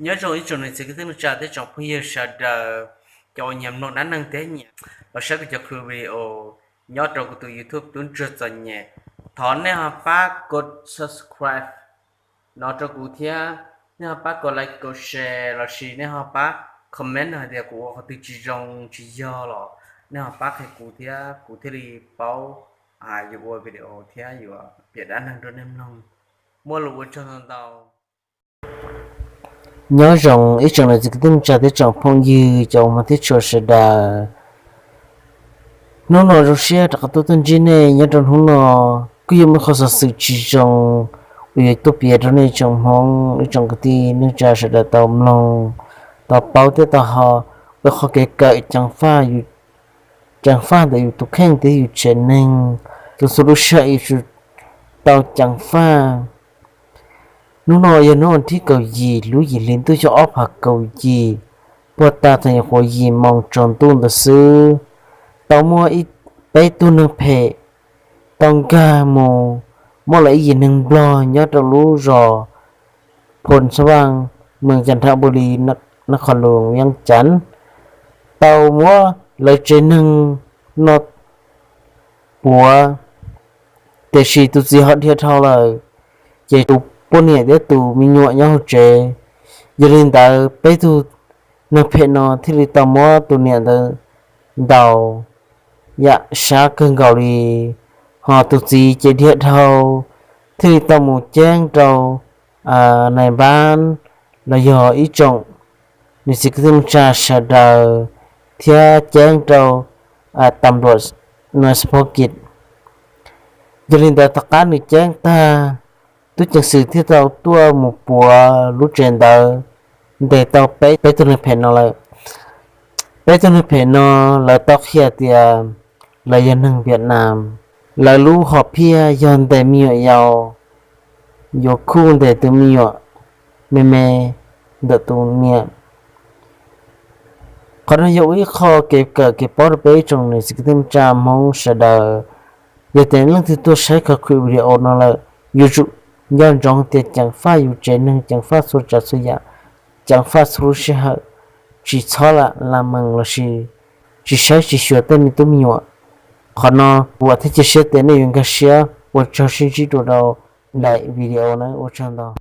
Nyob zoo ib tsoom niam txiv kwv tij neej tsa thiab tsoom phooj ywg sawv daws, cov uas nyiam mloog dab neeg thiab nyiam los saib kuv cov qhwv video nyob rau kuv tus YouTube Tub Ntsuag Txom Nyem. Thov nej ho pab kom subscribe no rau kuv thiab nej ho pab kom like kom share lossis nej ho pab comment hais tias kuv ua qhov twg tsis zoo tsis yog los nej ho pab qhia kuv thiab kuv thiaj li paub yuav ua video thiab yuav piav dab neeg rau nej mloog. Muaj lus ua tsaug ntau ntau. Nyob zoo ib tsoom niam txiv kwv tij neej tsa thiab tsoom phooj ywg cov uas hmov thiab tshua sawv daws. Hnub no zoo siab rov qab tuaj tuaj ntsib nej nyob rau hnub no. Kuj yog muaj qhov xov xwm tsis zoo uas yuav tuaj piav rau nej tsoom hmoob ib tsoom kwv tij neej tsa sawv daws tau mloog, tau paub thiab tau ho ua qhov kev kawm ceev faj, ceev faj ntawm yus tus kheej thiab yus tsev neeg, tus txhua lub sij hawm yus tsum tau ceev faj. Hnub no yog hnub vas thib kaum yim lub yim hli ntuj xyoo ob phav kaum yim, puag ta thaum nyuam qhuav yim moos tsaus ntuj ntawd xwb, tau muaj ib, peb tug neeg phem tau nkag mus muab lawv ib yim neeg nplog nyob rau lub zos Phoo Xab Vaj, moos Cas Nrha Npu Li, Nas Khos Loos, Vias Cas, tau muab lawv tsev neeg no puav, tiam sis tus txiv ho dhia dhau lawm, ces tus poj niam thiab tus me nyuam nyob hauv tsev. Yog li ntawd peb tug neeg phem no thiaj li tau muab tus niam ntawd ntaus yam sab kawg nkaus li, ho tus txiv ces dhia dhau, thiaj li tau mus ceeb rau nais npab los yog ib tsoom niam txiv kwv tij neej tsa sawv daws thiab ceeb rau tam luam nais xab phob kis. Yog li ntawd tom qab nws ceeb tag, tub ceev xwm thiaj tau tuaj mus puav lub tsev ntawd, ntes tau peb, peb tug neeg phem no lawm. Peb tug neeg phem no lawv tau qhia tias lawv yog neeg Vias Cas, lawv lub hom phiaj yog ntes me nyuam yaus, yuav khuj ntes tus me nyuam me me ntawm tus niam. Qhov no yog ua ib qho kev kawm kev paub rau peb ib tsoom niam txiv kwv tij neej tsa hmoob sawv daws. Yog tias leej twg tuaj saib qhov video no lawm, yuav tsum nco ntsoov tias ceev faj yus tsev neeg, ceev faj txhua tsav txhua yam, ceev faj txhua lub sij hawm, tsis txhob lam las mees lossis tsis saib tsis xyuas tej me tub me nyuam. Qhov no kuv vam thiab cia siab tias nej yuav nkag siab. Ua tsaug, sib ntsib dua rau daim video na, ua tsaug ntau.